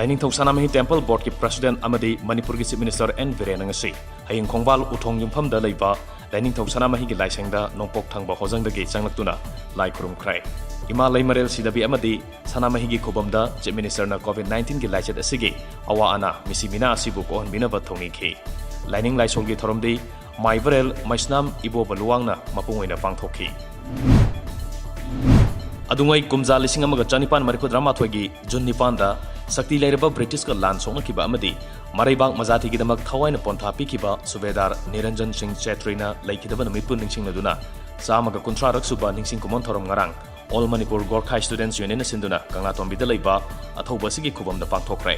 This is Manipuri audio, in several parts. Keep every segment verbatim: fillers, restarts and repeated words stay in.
ꯂꯥꯏꯅꯤꯡꯊꯧ ꯁꯅꯥꯃꯍꯤ Temple Boardꯀꯤ President ꯑꯃꯗꯤ ꯃꯅꯤꯄꯨꯔꯒꯤ Chief Minister ꯑꯦꯟ ꯕꯤꯔꯦꯟꯅ ꯉꯁꯤ ꯍꯌꯤꯡ ꯈꯣꯡꯕꯥꯜ ꯎꯊꯣꯡ ꯌꯨꯝꯐꯝꯗ ꯂꯩꯕ ꯂꯥꯏꯅꯤꯡꯊꯧ ꯁꯅꯥꯃꯍꯤꯒꯤ ꯂꯥꯏꯁꯪꯗ ꯅꯣꯡꯄꯣꯛ ꯊꯪꯕ ꯍꯣꯖꯪꯗꯒꯤ ꯆꯪꯂꯛꯇꯨꯅ ꯂꯥꯏ ꯈꯨꯔꯨꯝꯈ꯭ꯔꯦ꯫ ꯏꯃꯥ ꯂꯩꯃꯔꯦꯜ ꯁꯤꯗꯕꯤ ꯑꯃꯗꯤ ꯁꯅꯥꯃꯍꯤꯒꯤ ꯈꯨꯕꯝꯗ Chief Ministerꯅ COVID nineteenꯒꯤ ꯂꯥꯏꯆꯠ ꯑꯁꯤꯒꯤ ꯑꯋꯥ ꯑꯅꯥ, ꯃꯤꯁꯤ ꯃꯤꯅꯥ ꯑꯁꯤꯕꯨ ꯀꯣꯛꯍꯟꯕꯤꯅꯕ ꯊꯧꯅꯤꯈꯤ꯫ ꯂꯥꯏꯅꯤꯡ ꯂꯥꯏꯁꯣꯜꯒꯤ ꯊꯧꯔꯝꯗꯤ ꯃꯥꯏꯕꯔꯦꯜ ꯃꯩꯁꯅꯥꯝ ꯏꯕꯣꯕ ꯂꯨꯋꯥꯡꯅ ꯃꯄꯨꯡ ꯑꯣꯏꯅ ꯄꯥꯡꯊꯣꯛꯈꯤ꯫ ꯑꯗꯨꯉꯩ ꯀꯨꯝꯖꯥ ꯂꯤꯁꯤꯡ ꯑꯃꯒ ꯆꯅꯤꯄꯥꯟ ꯃꯔꯤꯐꯨꯇꯔꯥꯃꯥꯊꯣꯏꯒꯤ ꯖꯨꯟ ꯅꯤꯄꯥꯟꯗ ꯁꯛꯇꯤ ꯂꯩꯔꯕ ꯕ꯭ꯔꯤꯇꯤꯁꯀ ꯂꯥꯟ ꯁꯣꯛꯅꯈꯤꯕ ꯑꯃꯗꯤ ꯃꯔꯩꯕꯥꯛ ꯃꯖꯥꯇꯤꯒꯤꯗꯃꯛ ꯊꯋꯥꯏꯅ ꯄꯣꯟꯊꯥ ꯄꯤꯈꯤꯕ ꯁꯨꯕꯦꯗꯥꯔ ꯅꯤꯔꯟꯖꯟ ꯁꯤꯡ ꯆꯦꯇ꯭ꯔꯤꯅ ꯂꯩꯈꯤꯗꯕ ꯅꯨꯃꯤꯠꯄꯨ ꯅꯤꯡꯁꯤꯡꯂꯗꯨꯅ ꯆꯥꯝꯃꯒ ꯀꯨꯟꯊ꯭ꯔꯥꯔꯛ ꯁꯨꯕ ꯅꯤꯡꯁꯤꯡ ꯀꯨꯝꯑꯣꯟ ꯊꯧꯔꯝ ꯉꯔꯥꯡ All Manipur Gorkha Students Unionꯅ ꯁꯤꯟꯗꯨꯅ ꯀꯪꯂꯥꯇꯣꯝꯕꯤꯗ ꯂꯩꯕ ꯑꯊꯧꯕ ꯑꯁꯤꯒꯤ ꯈꯨꯕꯝꯗ ꯄꯥꯡꯊꯣꯛꯈ꯭ꯔꯦ꯫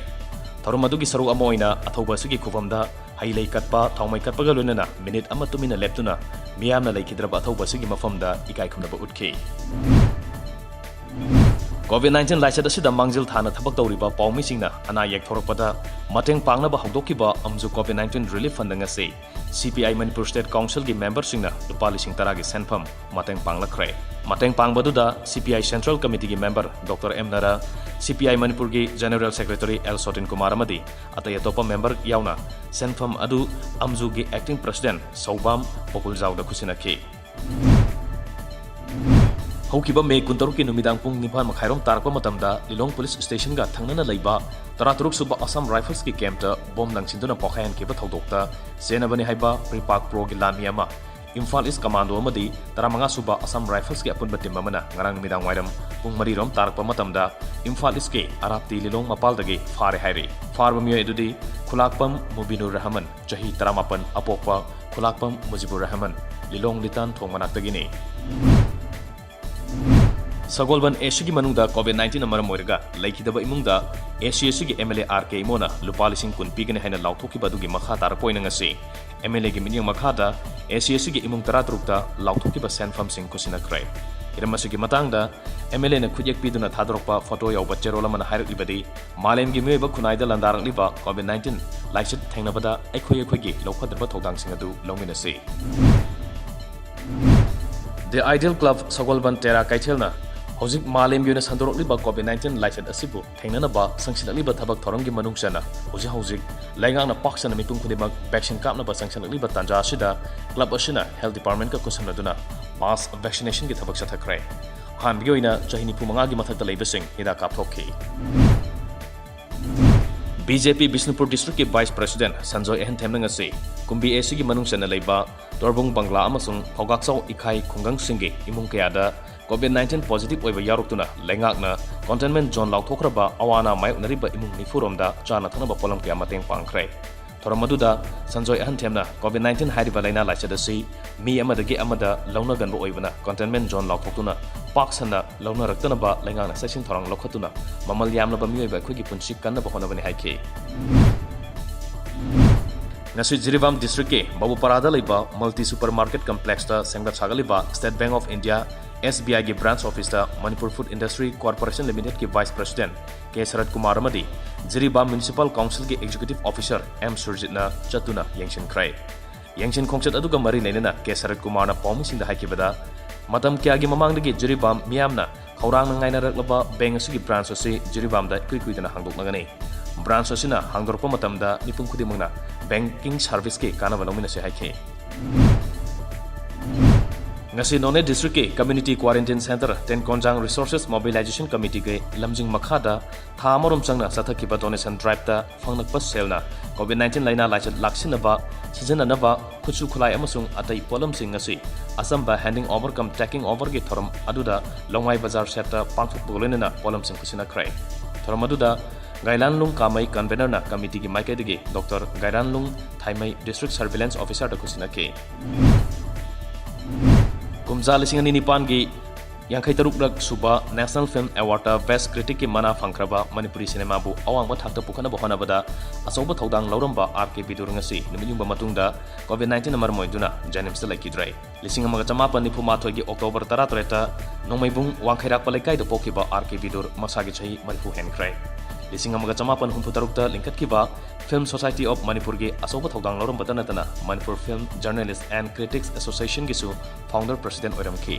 ꯊꯧꯔꯝ ꯑꯗꯨꯒꯤ ꯁꯔꯨꯛ ꯑꯃ ꯑꯣꯏꯅ ꯑꯊꯧꯕ ꯑꯁꯤꯒꯤ ꯈꯨꯕꯝꯗ ꯍꯩ ꯂꯩ ꯀꯠꯄ, ꯊꯥꯎꯃꯩ ꯀꯠꯄꯒ ꯂꯣꯏꯅꯅ ꯃꯤꯅꯤꯠ ꯑꯃ ꯇꯨꯃꯤꯟꯅ ꯂꯦꯞꯇꯨꯅ ꯃꯤꯌꯥꯝꯅ ꯂꯩꯈꯤꯗ꯭ꯔꯕ ꯑꯊꯧꯕ ꯑꯁꯤꯒꯤ ꯃꯐꯝꯗ ꯏꯀꯥꯏ ꯈꯨꯝꯅꯕ ꯎꯠꯈꯤ꯫ COVID nineteen ꯂꯥꯏꯆꯠ ꯑꯁꯤꯗ ꯃꯥꯡꯖꯤꯜ ꯊꯥꯅ ꯊꯕꯛ ꯇꯧꯔꯤꯕ ꯄꯥꯎꯃꯤꯁꯤꯡꯅ ꯑꯅꯥ ꯑꯌꯦꯛ ꯊꯣꯔꯛꯄꯗ ꯃꯇꯦꯡ ꯄꯥꯡꯅꯕ ꯍꯧꯗꯣꯛꯈꯤꯕ ꯑꯝꯖꯨ COVID nineteen Relief Fundꯗ ꯉꯁꯤ CPI Manipur State Councilꯒꯤ memberꯁꯤꯡꯅ ꯂꯨꯄꯥ ꯂꯤꯁꯤꯡ ꯇꯔꯥꯒꯤ ꯁꯦꯟꯐꯝ ꯃꯇꯦꯡ ꯄꯥꯡꯂꯛꯈ꯭ꯔꯦ꯫ ꯃꯇꯦꯡ ꯄꯥꯡꯕꯗꯨꯗ CPI Central Committeeꯒꯤ member Doctor M Nara, CPI ꯃꯅꯤꯄꯨꯔꯒꯤ General Secretary L Sotin Kumar ꯑꯃꯗꯤ ꯑꯇꯩ ꯑꯇꯣꯞꯄ member ꯌꯥꯎꯅ ꯁꯦꯟꯐꯝ ꯑꯗꯨ ꯑꯝꯖꯨꯒꯤ Acting President ꯁꯧꯕꯥꯝ ꯄꯣꯀꯨꯜꯖꯥꯎꯗ ꯈꯨꯠꯁꯤꯟꯅꯈꯤ꯫ ꯍꯧꯈꯤꯕ ꯃꯦ ꯀꯨꯟꯇꯔꯨꯛꯀꯤ ꯅꯨꯃꯤꯗꯥꯡ ꯄꯨꯡ ꯅꯤꯄꯥꯟ ꯃꯈꯥꯏꯔꯣꯝ ꯇꯥꯔꯛꯄ ꯃꯇꯝꯗ ꯂꯤꯂꯣꯡ Police Stationꯒ ꯊꯪꯅꯅ ꯂꯩꯕ ꯇꯔꯥꯇꯔꯨꯛ ꯁꯨꯕ Assam Riflesꯀꯤ campꯇ bomb ꯂꯪꯁꯤꯟꯗꯨꯅ ꯄꯣꯈꯥꯏꯍꯟꯈꯤꯕ ꯊꯧꯗꯣꯛꯇ ꯆꯦꯟꯅꯕꯅꯤ ꯍꯥꯏꯕ PREPAK Proꯒꯤ ꯂꯥꯟꯃꯤ ꯑꯃ, Imphal East Commando ꯑꯃꯗꯤ ꯇꯔꯥꯃꯉꯥ ꯁꯨꯕ Assam Riflesꯀꯤ ꯑꯄꯨꯟꯕ team ꯑꯃꯅ ꯉꯔꯥꯡ ꯅꯨꯃꯤꯗꯥꯡ ꯋꯥꯏꯔꯝ ꯄꯨꯡ ꯃꯔꯤꯔꯣꯝ ꯇꯥꯔꯛꯄ ꯃꯇꯝꯗ ꯏꯝꯐꯥꯜ ꯏꯁꯀꯤ ꯑꯔꯥꯞꯇꯤ ꯂꯤꯂꯣꯡ ꯃꯄꯥꯜꯗꯒꯤ ꯐꯥꯔꯦ ꯍꯥꯏꯔꯤ꯫ ꯐꯥꯔꯕ ꯃꯤꯑꯣꯏ ꯑꯗꯨꯗꯤ ꯈꯨꯂꯥꯛꯄꯝ ꯃꯨꯕꯤꯅꯨꯔ ꯔꯍꯃꯟ, ꯆꯍꯤ ꯇꯔꯥꯃꯥꯄꯟ, ꯑꯄꯣꯛꯄ ꯈꯨꯂꯥꯛꯄꯝ ꯃꯨꯖꯤꯕꯨꯔ ꯔꯍꯃꯟ, ꯂꯤꯂꯣꯡ ꯂꯤꯇꯥꯟ ꯊꯣꯡ ꯃꯅꯥꯛꯇꯒꯤꯅꯤ꯫ ꯁꯒꯣꯜꯕꯟ ACꯒꯤ ꯃꯅꯨꯡꯗ COVID nineteenꯅ ꯃꯔꯝ ꯑꯣꯏꯔꯒ ꯂꯩꯈꯤꯗꯕ ꯏꯃꯨꯡꯗ ACACꯒꯤ MLA RK ꯏꯃꯣꯅ ꯂꯨꯄꯥ ꯂꯤꯁꯤꯡ ꯀꯨꯟ ꯄꯤꯒꯅꯤ ꯍꯥꯏꯅ ꯂꯥꯎꯊꯣꯛꯈꯤꯕ ꯑꯗꯨꯒꯤ ꯃꯈꯥ ꯇꯥꯔꯛꯄ ꯑꯣꯏꯅ ꯉꯁꯤ MLAꯒꯤ ꯃꯤꯠꯌꯦꯡ ꯃꯈꯥꯗ ACACꯒꯤ ꯏꯃꯨꯡ ꯇꯔꯥꯇꯔꯨꯛꯇ ꯂꯥꯎꯊꯣꯛꯈꯤꯕ ꯁꯦꯟꯐꯝꯁꯤꯡ ꯈꯨꯠꯁꯤꯟꯅꯈ꯭ꯔꯦ꯫ ꯍꯤꯔꯝ ꯑꯁꯤꯒꯤ ꯃꯇꯥꯡꯗ MLAꯅ ꯈꯨꯠꯌꯦꯛ ꯄꯤꯗꯨꯅ ꯊꯥꯗꯣꯔꯛꯄ photo ꯌꯥꯎꯕ ꯆꯦꯔꯣꯜ ꯑꯃꯅ ꯍꯥꯏꯔꯛꯂꯤꯕꯗꯤ, ꯃꯥꯂꯦꯝꯒꯤ ꯃꯤꯑꯣꯏꯕ ꯈꯨꯟꯅꯥꯏꯗ ꯂꯥꯟꯗꯥꯔꯛꯂꯤꯕ COVID nineteen ꯂꯥꯏꯆꯠ ꯊꯦꯡꯅꯕꯗ ꯑꯩꯈꯣꯏ ꯑꯩꯈꯣꯏꯒꯤ ꯂꯧꯐꯗ꯭ꯔꯕ ꯊꯧꯗꯥꯡꯁꯤꯡ ꯑꯗꯨ ꯂꯧꯃꯤꯟꯅꯁꯤ꯫ The Ideal Club ꯁꯒꯣꯜꯕꯟ ꯇꯦꯔꯥ ꯀꯩꯊꯦꯜꯅ ꯍꯧꯖꯤꯛ ꯃꯥꯂꯦꯝꯒꯤ ꯑꯣꯏꯅ ꯁꯟꯗꯣꯔꯛꯂꯤꯕ COVID nineteen ꯂꯥꯏꯆꯠ ꯑꯁꯤꯕꯨ ꯊꯦꯡꯅꯅꯕ ꯆꯪꯁꯤꯜꯂꯛꯂꯤꯕ ꯊꯕꯛ ꯊꯧꯔꯝꯒꯤ ꯃꯅꯨꯡ ꯆꯟꯅ ꯍꯧꯖꯤꯛ ꯍꯧꯖꯤꯛ ꯂꯩꯉꯥꯛꯅ ꯄꯥꯛ ꯁꯟꯅ ꯃꯤꯄꯨꯝ ꯈꯨꯗꯤꯡꯃꯛ vaccine ꯀꯥꯞꯅꯕ ꯆꯪꯁꯤꯜꯂꯛꯂꯤꯕ ꯇꯥꯟꯖꯥ ꯑꯁꯤꯗ club ꯑꯁꯤꯅ health departmentꯀ ꯈꯨꯠꯁꯝꯅꯗꯨꯅ mass vaccinationꯒꯤ ꯊꯕꯛ ꯆꯠꯊꯈ꯭ꯔꯦ꯫ ꯑꯍꯥꯟꯕꯒꯤ ꯑꯣꯏꯅ ꯆꯍꯤ ꯅꯤꯐꯨ ꯃꯉꯥꯒꯤ ꯃꯊꯛꯇ ꯂꯩꯕꯁꯤꯡ ꯍꯤꯗꯥꯛ ꯀꯥꯞꯊꯣꯛꯈꯤ꯫ BJP Bishnupur districtꯀꯤ vice president Sanjoy ꯑꯍꯟꯊꯦꯝꯅ ꯉꯁꯤ ꯀꯨꯝꯕꯤ ACꯒꯤ ꯃꯅꯨꯡ ꯆꯟꯅ ꯂꯩꯕ ꯇꯣꯔꯕꯨꯡ ꯕꯪꯒ꯭ꯂꯥ ꯑꯃꯁꯨꯡ ꯐꯧꯒꯥꯛꯆꯥꯎ ꯏꯈꯥꯏ ꯈꯨꯡꯒꯪꯁꯤꯡꯒꯤ ꯏꯃꯨꯡ ꯀꯌꯥꯗ COVID nineteen positive ꯑꯣꯏꯕ ꯌꯥꯎꯔꯛꯇꯨꯅ ꯂꯩꯉꯥꯛꯅ containment zone ꯂꯥꯎꯊꯣꯛꯈ꯭ꯔꯕ ꯑꯋꯥ ꯑꯅꯥ ꯃꯥꯌꯣꯛꯅꯔꯤꯕ ꯏꯃꯨꯡ ꯅꯤꯐꯨ ꯔꯣꯝꯗ ꯆꯥꯅ ꯊꯛꯅꯕ ꯄꯣꯠꯂꯝ ꯀꯌꯥ ꯃꯇꯦꯡ ꯄꯥꯡꯈ꯭ꯔꯦ꯫ ꯊꯧꯔꯝ ꯑꯗꯨꯗ ꯁꯟꯖꯣꯏ ꯑꯍꯟꯊꯦꯝꯅ COVID nineteen ꯍꯥꯏꯔꯤꯕ ꯂꯥꯏꯅꯥ ꯂꯥꯏꯆꯠ ꯑꯁꯤ ꯃꯤ ꯑꯃꯗꯒꯤ ꯑꯃꯗ ꯂꯧꯅꯒꯟꯕ ꯑꯣꯏꯕꯅ containment zone ꯂꯥꯎꯊꯣꯛꯇꯨꯅ ꯄꯥꯛ ꯁꯟꯅ ꯂꯧꯅꯔꯛꯇꯅꯕ ꯂꯩꯉꯥꯛꯅ ꯆꯦꯛꯁꯤꯟ ꯊꯧꯔꯥꯡ ꯂꯧꯈꯠꯇꯨꯅ ꯃꯃꯜ ꯌꯥꯝꯂꯕ ꯃꯤꯑꯣꯏꯕ ꯑꯩꯈꯣꯏꯒꯤ ꯄꯨꯟꯁꯤ ꯀꯟꯅꯕ ꯍꯣꯠꯅꯕꯅꯤ ꯍꯥꯏꯈꯤ꯫ ꯉꯁꯤ ꯖꯤꯔꯤꯕꯥꯝ districtꯀꯤ ꯕꯥꯕꯨꯄꯥꯔꯥꯗ ꯂꯩꯕ multi supermarket complexꯇ ꯁꯦꯝꯒꯠ ꯁꯥꯒꯠꯂꯤꯕ State Bank of India, SBIꯒꯤ branch officeꯇ Manipur Food Industry Corporation Limitedꯀꯤ vice president ꯀꯦ ꯁꯔꯠ ꯀꯨꯃꯥꯔ ꯑꯃꯗꯤ ꯖꯤꯔꯤꯕꯥꯝ Municipal Councilꯒꯤ executive officer ꯑꯦꯝ ꯁꯨꯔꯖꯤꯠꯅ ꯆꯠꯇꯨꯅ ꯌꯦꯡꯁꯤꯟꯈ꯭ꯔꯦ꯫ ꯌꯦꯡꯁꯤꯟ ꯈꯣꯡꯆꯠ ꯑꯗꯨꯒ ꯃꯔꯤ ꯂꯩꯅꯅ ꯀꯦ ꯁꯔꯠ ꯀꯨꯃꯥꯔꯅ ꯄꯥꯎꯃꯤꯁꯤꯡꯗ ꯍꯥꯏꯈꯤꯕꯗ, ꯃꯇꯝ ꯀꯌꯥꯒꯤ ꯃꯃꯥꯡꯗꯒꯤ ꯖꯤꯔꯤꯕꯥꯝ ꯃꯤꯌꯥꯝꯅ ꯈꯧꯔꯥꯡꯅ ꯉꯥꯏꯅꯔꯛꯂꯕ bank ꯑꯁꯤꯒꯤ branch ꯑꯁꯤ ꯖꯤꯔꯤꯕꯥꯝꯗ ꯏꯀꯨꯏ ꯀꯨꯏꯗꯅ ꯍꯥꯡꯗꯣꯛꯅꯒꯅꯤ꯫ Branch ꯑꯁꯤꯅ ꯍꯥꯡꯗꯣꯔꯛꯄ ꯃꯇꯝꯗ ꯃꯤꯄꯨꯝ ꯈꯨꯗꯤꯡꯃꯛꯅ banking serviceꯀꯤ ꯀꯥꯟꯅꯕ ꯂꯧꯃꯤꯟꯅꯁꯤ ꯍꯥꯏꯈꯤ꯫ ꯉꯁꯤ ꯅꯣꯅꯦ districtꯀꯤ community quarantine centre ꯇꯦꯟꯀꯣꯟꯖꯥꯡ Resources Mobilization Committeeꯒꯤ ꯂꯝꯖꯤꯡ ꯃꯈꯥꯗ ꯊꯥ ꯑꯃꯔꯣꯝ ꯆꯪꯅ ꯆꯠꯊꯈꯤꯕ donation driveꯇ ꯐꯪꯂꯛꯄ ꯁꯦꯜꯅ COVID nineteen ꯂꯥꯏꯅꯥ ꯂꯥꯏꯆꯠ ꯂꯥꯛꯁꯤꯟꯅꯕ ꯁꯤꯖꯤꯟꯅꯅꯕ ꯈꯨꯠꯁꯨ ꯈꯨꯠꯂꯥꯏ ꯑꯃꯁꯨꯡ ꯑꯇꯩ ꯄꯣꯠꯂꯝꯁꯤꯡ ꯑꯁꯤ ꯑꯆꯝꯕ handing over cum taking overꯒꯤ ꯊꯧꯔꯝ ꯑꯗꯨꯗ ꯂꯣꯡꯃꯥꯏ ꯕꯖꯥꯔ ꯁꯦꯠꯇ ꯄꯥꯡꯊꯣꯛꯄꯒ ꯂꯣꯏꯅꯅ ꯄꯣꯠꯂꯝꯁꯤꯡ ꯈꯨꯠꯁꯤꯟꯅꯈ꯭ꯔꯦ꯫ ꯊꯧꯔꯝ ꯑꯗꯨꯗ ꯒꯥꯏꯂꯥꯟꯂꯨꯡ ꯀꯥꯃꯩ convenerꯅ committeeꯒꯤ ꯃꯥꯏꯀꯩꯗꯒꯤ Doctor ꯒꯥꯏꯂꯥꯟꯂꯨꯡ ꯊꯥꯏꯃꯩ district surveillance officerꯗ ꯈꯨꯠꯁꯤꯟꯅꯈꯤ꯫ ꯀꯨꯝꯖꯥ ꯂꯤꯁꯤꯡ ꯑꯅꯤ ꯅꯤꯄꯥꯟꯒꯤ ꯌꯥꯡꯈꯩ ꯇꯔꯨꯛꯂꯛ ꯁꯨꯕ National Film Awardꯇ Best Criticꯀꯤ ꯃꯅꯥ ꯐꯪꯈ꯭ꯔꯕ ꯃꯅꯤꯄꯨꯔꯤ ꯁꯤꯅꯦꯃꯥꯕꯨ ꯑꯋꯥꯡꯕ ꯊꯥꯛꯇ ꯄꯨꯈꯠꯅꯕ ꯍꯣꯠꯅꯕꯗ ꯑꯆꯧꯕ ꯊꯧꯗꯥꯡ ꯂꯧꯔꯝꯕ ꯑꯥꯔ ꯀꯦ ꯕꯤꯗꯨꯔ ꯉꯁꯤ ꯅꯨꯃꯤꯠ ꯌꯨꯡꯕ ꯃꯇꯨꯡꯗ COVID nineteen ꯃꯔꯝ ꯑꯣꯏꯗꯨꯅ JNIMSꯇ ꯂꯩꯈꯤꯗ꯭ꯔꯦ꯫ ꯂꯤꯁꯤꯡ ꯑꯃꯒ ꯆꯃꯥꯄꯟ ꯅꯤꯐꯨ ꯃꯥꯊꯣꯏꯒꯤ October ꯇꯔꯥꯇꯔꯦꯠꯇ ꯅꯣꯡꯃꯩꯕꯨꯡ ꯋꯥꯡꯈꯩꯔꯥꯛꯄ ꯂꯩꯀꯥꯏꯗ ꯄꯣꯛꯈꯤꯕ ꯑꯥꯔ ꯀꯦ ꯕꯤꯗꯨꯔ ꯃꯁꯥꯒꯤ ꯆꯍꯤ ꯃꯔꯤꯐꯨ ꯍꯦꯟꯈ꯭ꯔꯦ꯫ ꯂꯤꯁꯤꯡ ꯑꯃꯒ ꯆꯃꯥꯄꯟ ꯍꯨꯝꯐꯨ ꯇꯔꯨꯛꯇ ꯂꯤꯡꯈꯠꯈꯤꯕ Film Society of Manipurꯒꯤ ꯑꯆꯧꯕ ꯊꯧꯗꯥꯡ ꯂꯧꯔꯝꯕꯇ ꯅꯠꯇꯅ Manipur Film Journalists and Critics Associationꯒꯤꯁꯨ founder president ꯑꯣꯏꯔꯝꯈꯤ꯫